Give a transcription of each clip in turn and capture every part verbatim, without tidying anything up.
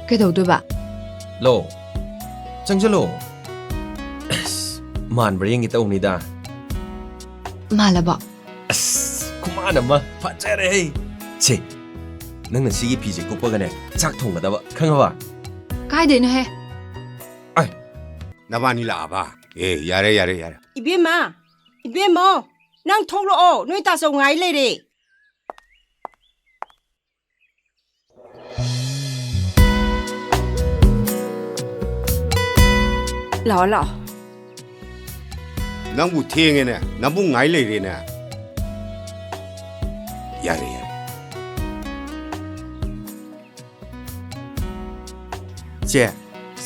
ꯀꯩꯗꯧꯗꯣꯏꯕ? ꯂꯣ, ꯆꯪꯁꯤꯜꯂꯣ꯫ ꯑꯁ, ꯃꯥꯟꯕ꯭ꯔꯥ ꯌꯦꯡꯒꯦ ꯇꯧꯕꯅꯤꯗ꯫ ꯃꯥꯜꯂꯕꯣ? ꯑꯁ, ꯈꯨꯃꯥꯟ ꯑꯃ ꯐꯖꯔꯦꯍꯦ꯫ ꯁꯦ, ꯅꯪꯅ ꯁꯤꯒꯤ ꯐꯤꯁꯦ ꯀꯨꯞꯄꯒꯅꯦ, ꯆꯥꯛ ꯊꯣꯡꯒꯗꯕ, ꯈꯪꯉꯕ? ꯀꯥꯏꯗꯩꯅꯣꯍꯦ? ꯑꯥꯏ, ꯅꯕꯥꯅꯤ ꯂꯥꯛꯑꯕ? ꯑꯦ, ꯌꯥꯔꯦ, ꯌꯥꯔꯦ, ꯌꯥꯔꯦ꯫ ꯏꯕꯦꯝꯃ, ꯏꯕꯦꯝꯃꯣ, ꯅꯪ ꯊꯣꯛꯂꯛꯑꯣ, ꯅꯣꯏ ꯇꯥꯆꯧ ꯉꯥꯏ ꯂꯩꯔꯦ꯫ ꯂꯥꯛꯑꯣ, ꯂꯥꯛꯑꯣ꯫ ꯅꯪꯕꯨ ꯊꯦꯡꯉꯦꯅꯦ, ꯅꯕꯨꯡ ꯉꯥꯏ ꯂꯩꯔꯦꯅꯦ꯫ ꯌꯥꯔꯦ, ꯌꯥꯔꯦ꯫ ꯆꯦ,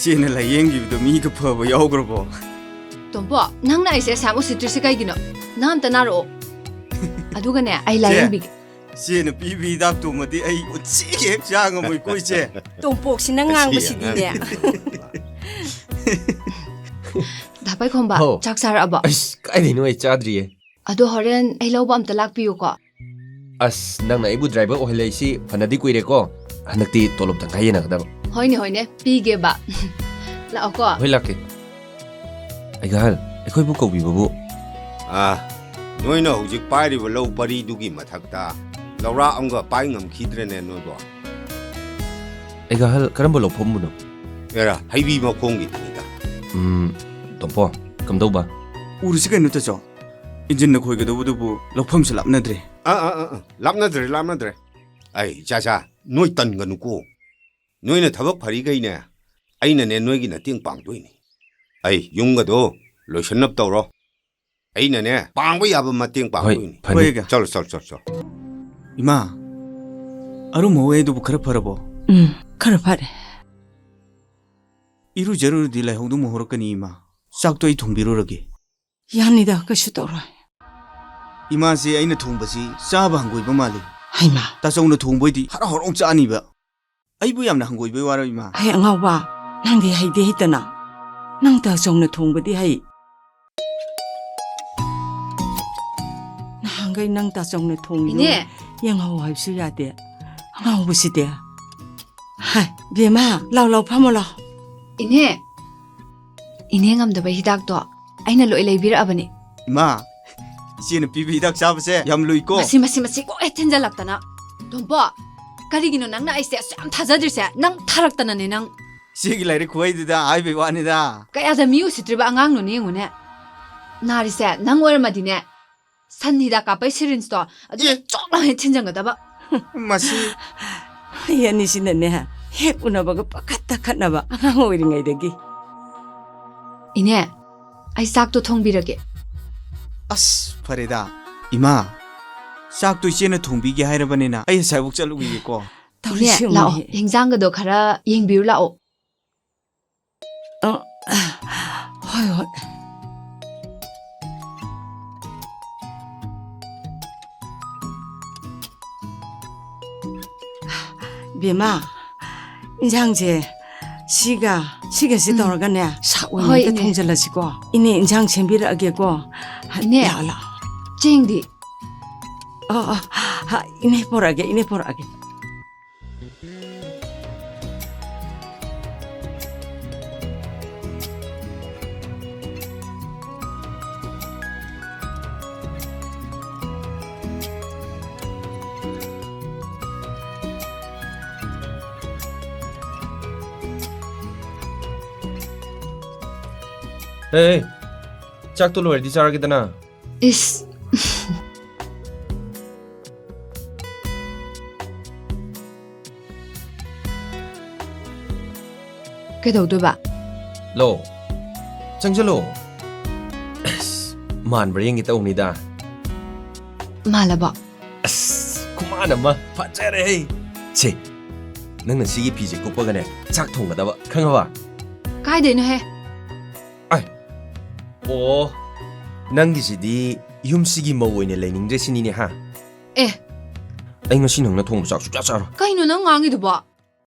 ꯆꯦꯅ ꯂꯥꯏꯌꯦꯡꯈꯤꯕꯗꯣ ꯃꯤꯒ ꯐꯕ ꯌꯥꯎꯈ꯭ꯔꯕꯣ? ꯇꯣꯝꯄꯣ, ꯅꯪꯅ ꯑꯩꯁꯦ ꯑꯁꯥꯝ ꯎꯁꯤꯠꯇ꯭ꯔꯤꯁꯦ ꯀꯩꯒꯤꯅꯣ? ꯅꯪ ꯑꯝꯇ ꯅꯥꯔꯛꯑꯣ꯫ ꯑꯗꯨꯒꯅꯦ, ꯑꯩ ꯆꯦ, ꯂꯥꯏꯌꯦꯡꯕꯤꯒꯦ꯫ ꯆꯦꯅ ꯄꯤꯕ ꯍꯤꯗꯥꯛꯇꯨꯃꯗꯤ ꯑꯩ ꯎꯆꯤ ꯍꯦꯛ ꯆꯥ ꯉꯝꯃꯣꯏꯀꯣ, ꯏꯆꯦ꯫ ꯇꯣꯝꯄꯣꯛꯁꯤꯅ ꯉꯥꯡꯕꯁꯤꯗꯤꯅꯦ꯫ ꯗꯥ ꯄꯥꯏꯈꯣꯝꯕ, ꯍꯥꯎ꯫ ꯆꯥꯛ ꯆꯥꯔꯛꯑꯕꯣ? ꯑꯁ, ꯀꯥꯏꯗꯩꯅꯣ, ꯑꯩ ꯆꯥꯗ꯭ꯔꯤꯌꯦ꯫ ꯑꯗꯣ ꯍꯣꯔꯦꯟ ꯑꯩ ꯂꯧꯕ ꯑꯝꯇ ꯂꯥꯛꯄꯤꯌꯨꯀꯣ꯫ ꯑꯁ, ꯅꯪꯅ ꯑꯩꯕꯨ ꯗ꯭ꯔꯥꯏꯚꯔ ꯑꯣꯏꯍꯜꯂꯛꯏꯁꯤ ꯐꯅꯗꯤ ꯀꯨꯏꯔꯦꯀꯣ꯫ ꯍꯟꯗꯛꯇꯤ ꯇꯣꯂꯣꯞ ꯇꯪꯈꯥꯏ ꯌꯦꯟꯅꯒꯗꯕ꯫ ꯍꯣꯏꯅꯦ, ꯍꯣꯏꯅꯦ, ꯄꯤꯒꯦꯕ꯫ ꯂꯥꯛꯑꯣꯀꯣ꯫ ꯍꯣꯏ, ꯂꯥꯛꯀꯦ꯫ ꯑꯩ ꯒꯍꯜ, ꯑꯩꯈꯣꯏꯕꯨ ꯀꯧꯕꯤꯕꯕꯨ꯫ ꯑꯥ, ꯅꯣꯏꯅ ꯍꯧꯖꯤꯛ ꯄꯥꯏꯔꯤꯕ ꯂꯧ ꯄꯔꯤꯗꯨꯒꯤ ꯃꯊꯛꯇ ꯂꯧꯔꯥꯛ ꯑꯃꯒ ꯄꯥꯏ ꯉꯝꯈꯤꯗ꯭ꯔꯦꯅꯦ ꯅꯣꯏꯕꯣ꯫ ꯑꯩ ꯒꯍꯜ, ꯀꯔꯝꯕ ꯂꯧꯐꯝꯕꯨꯅꯣ? ꯑꯦꯔꯥ, ꯍꯩꯕꯤ ꯃꯈꯣꯡꯒꯤꯗꯨꯅꯤꯗ꯫ ꯎꯝ, ꯇꯣꯝꯄꯣ, ꯀꯝꯗꯧꯕ? ꯎꯔꯁꯤ ꯀꯩꯅꯣ, ꯇꯥꯆꯧ꯫ ꯏꯟꯖꯤꯟꯅ ꯈꯣꯏꯒꯗꯧꯕꯗꯨꯕꯨ ꯂꯧꯐꯝꯁꯨ ꯂꯥꯞꯅꯗ꯭ꯔꯦ꯫ ꯑꯥ, ꯑꯥ, ꯑꯥ, ꯑꯥ, ꯂꯥꯞꯅꯗ꯭ꯔꯦ, ꯂꯥꯞꯅꯗ꯭ꯔꯦ꯫ ꯑꯩ, ꯏꯆꯥꯆꯥ, ꯅꯣꯏ ꯇꯟꯒꯅꯨꯀꯣ꯫ ꯅꯣꯏꯅ ꯊꯕꯛ ꯐꯔꯤꯈꯩꯅꯦ, ꯑꯩꯅꯅꯦ ꯅꯣꯏꯒꯤ ꯅꯇꯦꯡ ꯄꯥꯡꯗꯣꯏꯅꯤ꯫ ꯑꯩ ꯌꯨꯝꯒꯗꯣ ꯂꯣꯏꯁꯟꯅꯕ ꯇꯧꯔꯣ꯫ ꯑꯩꯅꯅꯦ ꯄꯥꯡꯕ ꯌꯥꯕ ꯃꯇꯦꯡ ꯍꯣꯏ, ꯄꯥꯡꯗꯣꯏꯅꯤ꯫ ꯐꯅꯤ꯫ ꯍꯣꯏ, ꯑꯩꯒ꯫ ꯆꯠꯂꯣ, ꯆꯠꯂꯣ, ꯆꯠꯂꯣ, ꯆꯠꯂꯣ꯫ ꯏꯃꯥ, ꯑꯔꯨꯝ ꯍꯧꯋꯦ ꯑꯗꯨꯕꯨ ꯈꯔ ꯐꯔꯕꯣ? ꯎꯝ, ꯈꯔ ꯐꯔꯦ꯫ ꯏꯔꯨꯖꯔꯨꯔꯗꯤ ꯂꯥꯏꯍꯧꯗꯨ ꯑꯃꯨꯛ ꯍꯧꯔꯛꯀꯅꯤ, ꯏꯃꯥ꯫ ꯆꯥꯛꯇꯣ ꯑꯩ ꯊꯣꯡꯕꯤꯔꯨꯔꯒꯦ꯫ ꯌꯥꯅꯤꯗ, ꯀꯩꯁꯨ ꯇꯧꯔꯣꯏ꯫ ꯏꯃꯥꯁꯦ ꯑꯩꯅ ꯊꯣꯡꯕꯁꯤ ꯆꯥꯕ ꯍꯪꯒꯣꯏꯕ ꯃꯥꯜꯂꯤ꯫ ꯍꯩꯃꯥ꯫ ꯇꯥꯆꯧꯅ ꯊꯣꯡꯕ ꯑꯣꯏꯗꯤ ꯍꯔꯥꯎ ꯍꯔꯥꯎ ꯆꯥꯅꯤꯕ꯫ ꯑꯩꯕꯨ ꯌꯥꯝꯅ ꯍꯪꯒꯣꯏꯕꯩ ꯋꯥꯔꯣ, ꯏꯃꯥ? ꯍꯩ ꯑꯉꯥꯎꯕ, ꯅꯪꯗꯤ ꯍꯩꯗꯤ ꯍꯩꯇꯅ꯫ ꯅꯪ ꯇꯥꯆꯧꯅ ꯊꯣꯡꯕꯗꯤ ꯍꯩ꯫ ꯅꯍꯥꯟꯈꯩ ꯅꯪ ꯇꯥꯆꯧꯅ ꯊꯣꯡꯉꯤꯗꯣ ꯏꯅꯦ꯫ ꯌꯦꯡꯍꯧ ꯍꯥꯏꯕꯁꯨ ꯌꯥꯗꯦ꯫ ꯑꯉꯥꯎꯕꯁꯤꯗꯤ꯫ ꯍꯥꯏ, ꯕꯦꯝꯃ, ꯂꯥꯎ, ꯂꯥꯎ, ꯐꯝꯃꯣ ꯂꯥꯎ꯫ ꯏꯅꯦ, ꯏꯅꯦ ꯉꯝꯗꯕ ꯍꯤꯗꯥꯛꯇꯣ ꯑꯩꯅ ꯂꯣꯏ ꯂꯩꯕꯤꯔꯛꯑꯕꯅꯤ꯫ ꯏꯃꯥ, ꯏꯆꯦꯅ ꯄꯤꯕ ꯍꯤꯗꯥꯛ ꯆꯥꯕꯁꯦ ꯌꯥꯝ ꯂꯨꯏꯀꯣ꯫ ꯃꯁꯤ, ꯃꯁꯤ, ꯃꯁꯤ ꯀꯣꯛ ꯍꯦꯛ ꯊꯤꯟꯖꯜꯂꯛꯇꯅ꯫ ꯇꯣꯝꯄꯣ, ꯀꯔꯤꯒꯤꯅꯣ ꯅꯪꯅ ꯑꯩꯁꯦ ꯑꯁꯨꯛ ꯌꯥꯝ ꯊꯥꯖꯗ꯭ꯔꯤꯁꯦ? ꯅꯪ ꯊꯥꯔꯛꯇꯅꯅꯦ ꯅꯪ꯫ ꯏꯆꯦꯒꯤ ꯂꯥꯏꯔꯤꯛ ꯈꯨꯍꯩꯗꯨꯗ ꯍꯥꯏꯕꯩ ꯋꯥꯅꯤꯗ꯫ ꯀꯌꯥꯗ ꯃꯤ ꯎꯁꯤꯠꯇ꯭ꯔꯤꯕ ꯑꯉꯥꯡꯅꯣꯅꯦ ꯌꯦꯡꯉꯨꯅꯦ꯫ ꯅꯥꯔꯤꯁꯦ ꯅꯪ ꯑꯣꯏꯔꯝꯃꯗꯤꯅꯦ, ꯁꯟ ꯍꯤꯗꯥꯛ ꯀꯥꯞꯄꯩ ꯁꯤꯔꯤꯟꯁꯇꯣ ꯑꯗꯨꯗ ꯑꯦ꯫ ꯆꯣꯛ ꯂꯥꯎꯅ ꯊꯤꯟꯖꯟꯒꯗꯕ꯫ ꯃꯁꯤ꯫ ꯃꯤ ꯑꯅꯤꯁꯤꯅꯅꯦ, ꯍꯦꯛ ꯎꯅꯕꯒ ꯄꯪꯈꯠꯇ ꯈꯠꯅꯕ ꯑꯉꯥꯡ ꯑꯣꯏꯔꯤꯉꯩꯗꯒꯤ꯫ ꯏꯅꯦ, ꯑꯩ ꯆꯥꯛꯇꯣ ꯊꯣꯡꯕꯤꯔꯒꯦ꯫ ꯑꯁ, ꯐꯔꯦꯗ꯫ ꯏꯃꯥ, ꯆꯥꯛꯇꯣ ꯏꯆꯦꯅ ꯊꯣꯡꯕꯤꯒꯦ ꯍꯥꯏꯔꯕꯅꯤꯅ ꯑꯩ ꯑꯁꯥꯏꯕꯨꯛ ꯆꯠꯂꯨꯈꯤꯒꯦꯀꯣ꯫ ꯇꯧꯔꯤꯁꯦ ꯏꯅꯦ, ꯂꯥꯛꯑꯣ, ꯌꯦꯡꯉꯨꯅꯦ꯫ ꯍꯤꯟꯖꯥꯡꯒꯗꯣ ꯈꯔ ꯌꯦꯡꯕꯤꯔꯨ ꯂꯥꯛꯑꯣ꯫ ꯑ, ꯍꯣꯏ, ꯍꯣꯏ꯫ ꯕꯦꯝꯃ, ꯏꯟꯖꯥꯡꯁꯦ ꯁꯤꯒ, ꯁꯤꯒꯁꯦ ꯎꯝ꯫ ꯇꯧꯔꯒꯅꯦ, ꯁꯥꯛ ꯑꯣꯏꯅ ꯍꯣꯏ, ꯍꯦꯛꯇ ꯏꯅꯦ꯫ ꯊꯣꯡꯖꯤꯜꯂꯁꯤꯀꯣ꯫ ꯏꯅꯦ, ꯏꯟꯖꯥꯡ ꯁꯦꯝꯕꯤꯔꯛꯑꯒꯦꯀꯣ꯫ ꯏꯅꯦ, ꯂꯥꯛꯑꯣ, ꯂꯥꯛꯑꯣ꯫ ꯆꯦꯡꯗꯤ? ꯑ, ꯑ, ꯍ, ꯏꯅꯦ ꯄꯣꯔꯛꯑꯒꯦ, ꯏꯅꯦ ꯄꯣꯔꯛꯑꯒꯦ꯫ ꯑꯦ, ꯆꯥꯛꯇꯣ ꯂꯣꯏꯔꯗꯤ ꯆꯥꯔꯒꯦꯗꯅ꯫ ꯏꯁ꯫ ꯀꯩꯗꯧꯗꯣꯏꯕ? ꯂꯣ, ꯆꯪꯁꯤꯜꯂꯣ꯫ ꯑꯁ, ꯃꯥꯟꯕ꯭ꯔꯥ ꯌꯦꯡꯒꯦ ꯇꯧꯕꯅꯤꯗ꯫ ꯃꯥꯜꯂꯕꯣ? ꯑꯁ, ꯈꯨꯃꯥꯟ ꯑꯃ ꯐꯖꯔꯦꯍꯦ꯫ ꯁꯦ, ꯅꯪꯅ ꯁꯤꯒꯤ ꯐꯤꯁꯦ ꯀꯨꯞꯄꯒꯅꯦ, ꯆꯥꯛ ꯊꯣꯡꯒꯗꯕ, ꯈꯪꯉꯕ? ꯀꯥꯏꯗꯩꯅꯣꯍꯦ? ꯑꯥꯏ, ꯑꯣ, ꯅꯪꯒꯤꯁꯤꯗꯤ ꯌꯨꯝꯁꯤꯒꯤ ꯃꯧ ꯑꯣꯏꯅ ꯂꯩꯅꯤꯡꯗ꯭ꯔꯦ ꯁꯤꯅꯤꯅꯦ, ꯍꯥ? ꯑꯦ꯫ ꯑꯩ ꯉꯁꯤ ꯅꯪꯅ ꯊꯣꯡꯕ ꯆꯥꯛ ꯁꯨꯛꯆꯥ ꯆꯥꯔꯣꯏ꯫ ꯀꯩꯅꯣ ꯅꯪ ꯉꯥꯡꯉꯤꯗꯨꯕꯣ?